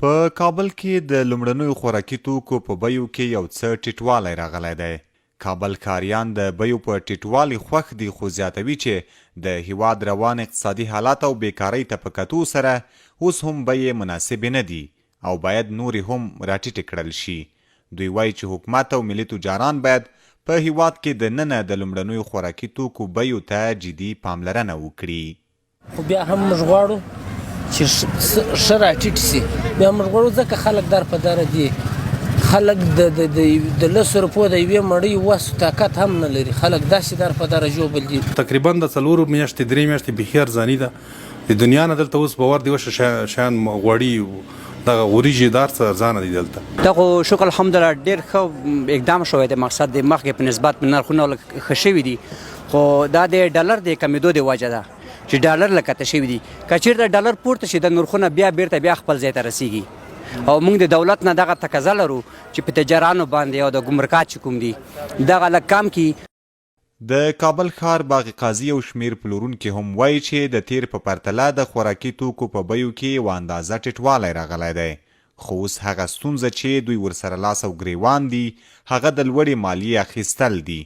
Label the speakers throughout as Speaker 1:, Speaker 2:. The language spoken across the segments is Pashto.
Speaker 1: په کابل کې د لومړنیو خوراکي توکو په بیو کې یو څه ټیټوالی راغلی دی. کابل ښاریان د بیو په ټیټوالي خوښ دي خو زیاتوي چې د هیواد روان اقتصادي حالات او بېکارۍ ته په کتو سره اوس هم بیې مناسبې نه دي او باید نورې هم راټیټې کړل شي. دوی وايي چې حکومت او ملي تجاران باید په هیواد کې د ننه د لومړنیو خوراکي توکو بیو ته جدي پاملرنه وکړي.
Speaker 2: خو بیا هم موږ غواړو چې ښه راټیټ شي. بیا موږ غواړو، ځکه خلک در په در دي. خلک د د د د لسو روپو د یوې مړۍ وس طاقت هم نه لري. خلک داسې در په در ژوبل دي.
Speaker 3: تقریبا د څلورو میاشتې، درې میاشتې بیخي ارزاني ده د دنیا نه. دلته اوس باور دی وشه، شیان، غوړي، دغه وریجې، دا هر څه ارزانه دي دلته.
Speaker 4: دا خو شکر الحمدلله ډیر ښه اقدام شوی دی. مقصد د مخکې په نسبت نرخونه لږ ښه شوي دي، خو دا د ډالر د کمیدو د وجه ده چې ډالر لږ کته شوي دي. که چیرته ډالر پورته شي، د نرخونه بیا بیرته بیا خپل ځای ته رسیږي. او موږ د دولت نه دغه تقاضا لرو چې په تجارانو باندې او د ګمرکات چې کوم دي، دغه لږ کم کړي.
Speaker 1: د کابل ښار باغ قاضي یو شمېر پلورونکي هم وايي چې د تېر په پرتله د خوراکي توکو په بیو کې یوه اندازه ټیټوالی راغلی دی، خو اوس هغه ستونزه چې دوی ورسره لاس او ګرېوان دي، هغه د لوړې مالیې اخیستل دي.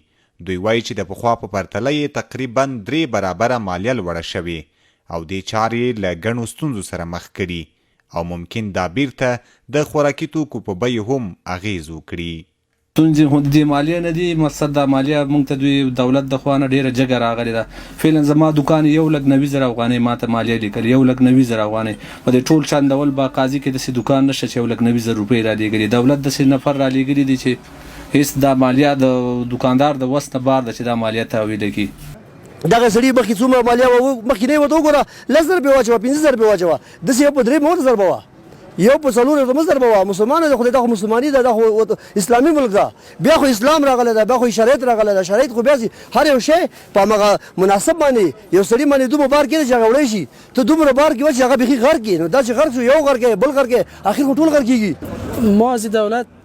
Speaker 1: دوی وايي چې د پخوا په پرتله یې تقریباً درې برابره مالیه لوړه شوې او دې چارې یې له ګڼو ستونزو سره مخ کړي او ممکن دا بیرته د خوراکي توکو په بیو هم اغېز وکړي.
Speaker 5: ستونزې خو د دې مالیې نه دي. مقصد دا مالیه موږ ته دوی دولت د خوا نه ډېره جګه راغلې ده. فعلا زما دوکان 1,90,000 افغانۍ ماته مالیه لیکلې، 1,90,000 افغانۍ. په دې ټول چندول باغ قاضي کې داسې دوکان نشته چې 1,90,000 روپۍ رالېږلي. دولت داسې نفر رالېږلي دي چې هیڅ دا مالیه د دوکاندار د وس نه بار ده چې دا مالیه تحویل کړي.
Speaker 6: دغه سړي مخکې څومره مالیه وه؟ مخکې نه ورته وګوره، 10,000 پرې واچوه، 5,000 پرې واچوه. داسې یو په درې مه ورته ضربوه، یو په څلور ورته مه ضربوه. مسلمان دی، خدای، دا خو مسلماني ده، دا خو اسلامي ملک ده. بیا خو اسلام راغلی ده، بیا خو شریعت راغلی ده. شریعت خو بیا هر یو شی په هماغه مناسب باندې یو سړي باندې دومره بار کېږي چې هغه وړی شي. ته دومره بار کې وه چې هغه بیخي غرق کړي، نو دا چې غرق شو، یو غرق کړي، بل غرق کړي، اخر خو ټول غرق کېږي.
Speaker 2: ما از دولت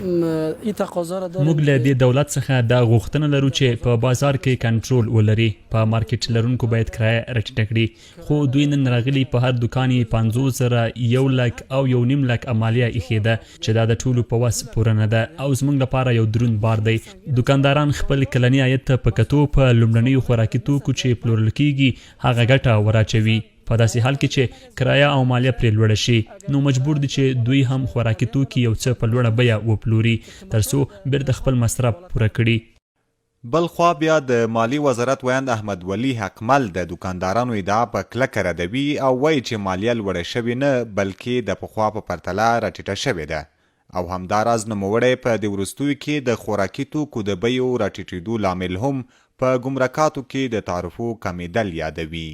Speaker 2: ای تقاضا را داریم.
Speaker 7: موږ له دې دولت څخه دا غوښتنه لرو چې په بازار کې کنټرول ولري، په مارکیټ لرونکو باید کرایه راټیټه کړي. خو دوی نن راغلي، په هر دوکان یې 50,000، 1 لک او 1.5 لک مالیه ایښې ده چې دا د ټولو په وس پوره نه ده او زموږ لپاره یو دروند بار دی. دوکانداران خپل کلني عاید ته په کتو په لومړنیو خوراکي توکو چې پلورل کیږي هغه ګټه وراچوي، په داسې حال کې چې کرایه او مالیه پرې لوړه شي، نو مجبور دي چې دوی هم خوراکي توکي یو څه په لوړه بیه وپلوري ترڅو بیرته خپل مصرف پوره کړي.
Speaker 1: بل خوا بیا د مالي وزارت ویاند احمد ولي حقمل د دوکاندارانو ادعا په کلکه ردوي او وايي چې مالیه لوړه شوې نه، بلکې د پخوا په پرتله راټیټه شوې ده او همدا راز نوموړی په دې وروستیو کې د خوراکي توکو د بیو راټیټېدو لامل هم په ګمرکاتو کې د تعرفو کمېدل یادوي.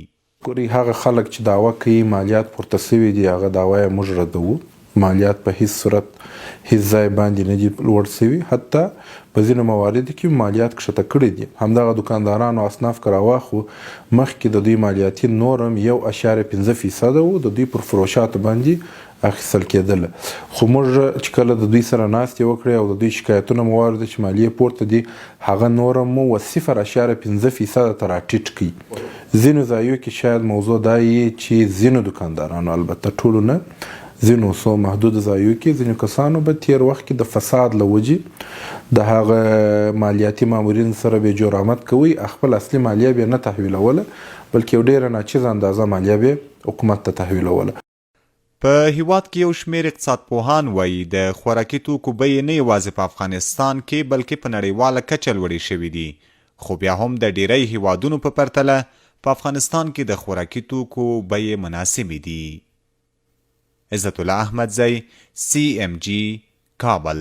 Speaker 8: ګورئ، هغه خلک چې دعوه کوي مالیات پورته شوي دي، هغه دعوه یې موږ ردوو. مالیات په هیڅ صورت هیڅ ځای باندې نه دي لوړ شوي، حتی په ځینو مواردو کې مو مالیات کښته کړي دي. همدغه دوکانداران او اصناف که راواخلو، مخکې د دوی مالیاتي نورم 1.5 فیصده و، د دوی پر فروشاتو باندې اخیستل کېدله، خو موږ چې کله د دوی سره ناستې وکړې او د دوی شکایتونه مو واورېدل چې مالیې پورته دي، هغه نورم مو و 0.5 فیصده ته راټیټ کړ. ځینو ځایو کې شاید موضوع دا وي چې ځینو دوکاندارانو، البته ټولو نه، ځینو څو محدودو ځایو کې ځینو کسانو به تېر وخت کې د فساد له وجې د هغه مالیاتي مامورین سره به جورامت کوي، خپل اصلي مالیه به یې نه تحویلوله، بلکې یو ډېره ناچیزه اندازه مالیه به یې حکومت ته تحویلوله.
Speaker 1: په هېواد کې یو شمېر اقتصاد پوهان وايي، د خوراکي توکو بیې نه یوازې په افغانستان کې بلکې په نړیواله کچه لوړې شوې دي، خو بیا هم د ډېری هېوادونو په پرتله په افغانستان کې د خوراکي توکو بیې مناسبې دي. عزت الله احمدزی، سي اېم جي، کابل.